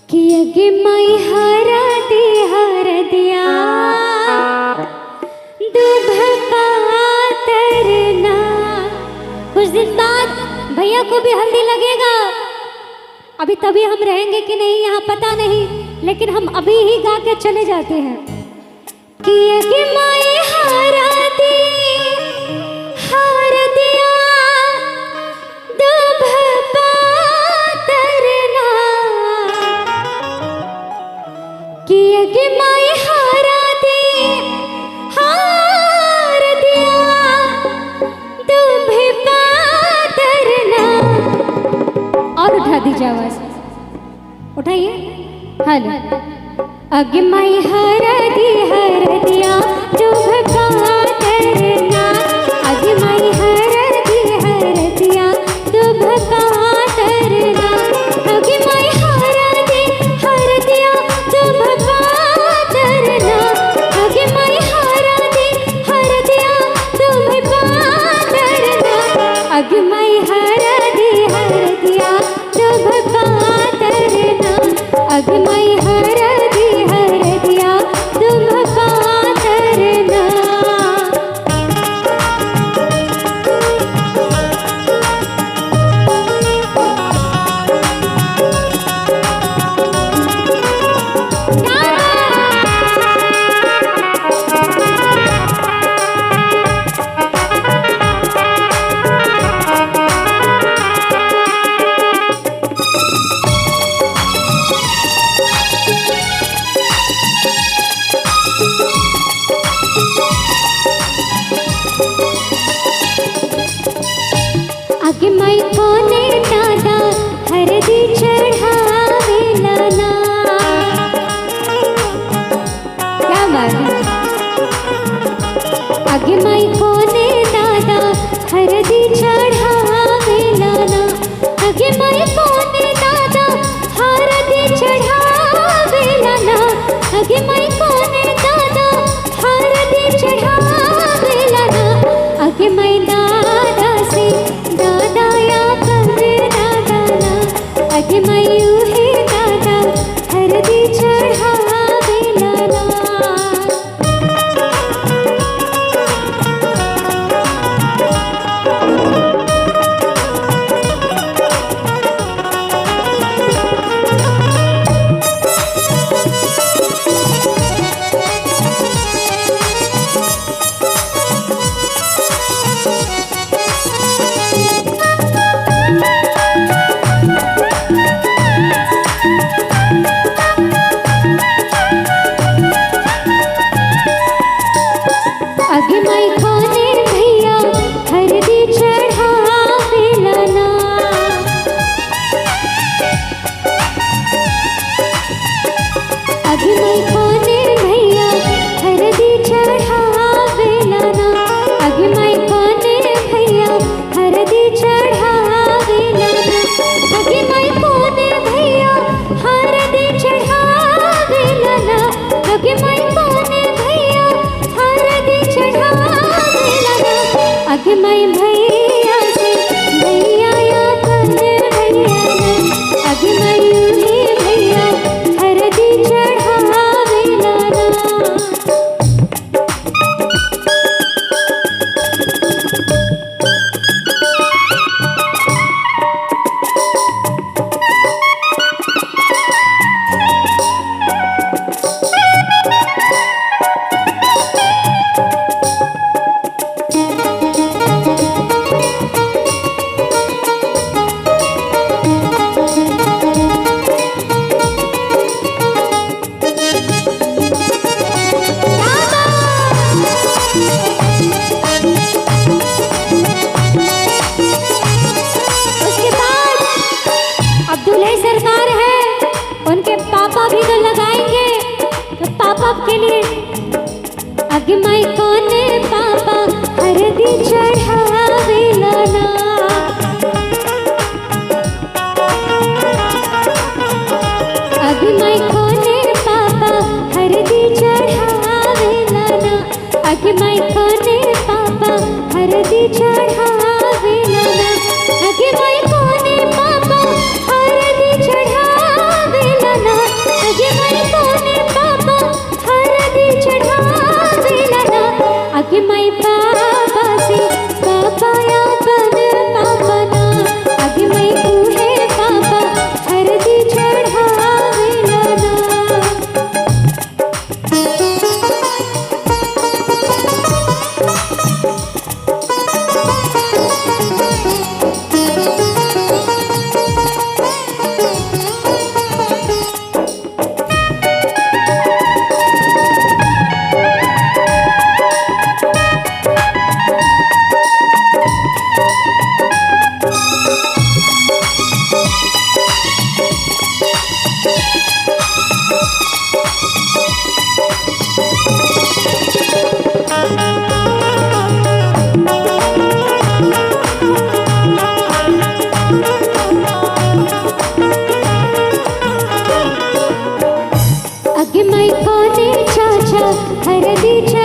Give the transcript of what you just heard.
कि अगे माई हरा दे हर दिया दुभ पातरना। कुछ दिन बाद भैया को भी हल्दी लगेगा। अभी तभी हम रहेंगे कि नहीं यहाँ पता नहीं, लेकिन हम अभी ही गा के चले जाते हैं कि अगे माई हरा दे हर दिया दुभ पातरना, कि अगे माई हरा दे हार दिया दुभ पातरना। और उठा दीजिए आवाज, उठाइए। हेलो। अगे माई हरा दी हर दिया दुभ पातरना, अगे माई हरा दी हर दिया दुभ पातरना, अगे माई हरा दे हर दिया दुभ पातरना, अगे माई हरा दे हर दिया दुभ पातरना, अगे माई हरा दे हर दिया दुभ पातरना, अगे माई हरा दे हर दिया दुभ पातरना। आगे माई कोने दादा हरदी चढ़ावे लाना। क्या बात है। आगे माई कोने दादा हरदी चढ़ावे लाना, आगे माई कोने दादा हरदी चढ़ावे लाना, आगे माई कोने दादा हरदी चढ़ावे लाना, आगे माई दादा से दादा या पर दादा ना, आगे माई उहे दादा हरदी चढ़ावे लाना। आगे माई कोने भैया हरदी चढ़ावे लाना, आगे माई कोने भैया हरदी चढ़ावे लाना, आगे माई कोने भैया हरदी चढ़ावे लाना, आगे माई कोने भैया हरदी चढ़ावे लाना, आगे माई कोने भैया हरदी चढ़ावे लाना, आगे माई भैया से भैया या पर भैया ना, आगे माई उहे भैया हरदी चढ़ावे लाना। उसके बाद अब दूल्हे सरकार है, उनके पापा भी तो लगाएंगे, तो पापा के लिए आगे माई कोने पापा हरदी चढ़ावे लाना, आगे माई कोने पापा हरदी चढ़ावे लाना, आगे माई कोने पापा हरदी चढ़ावे लाना, आगे माई कोने पापा हरदी चढ़ावे लाना, बीच।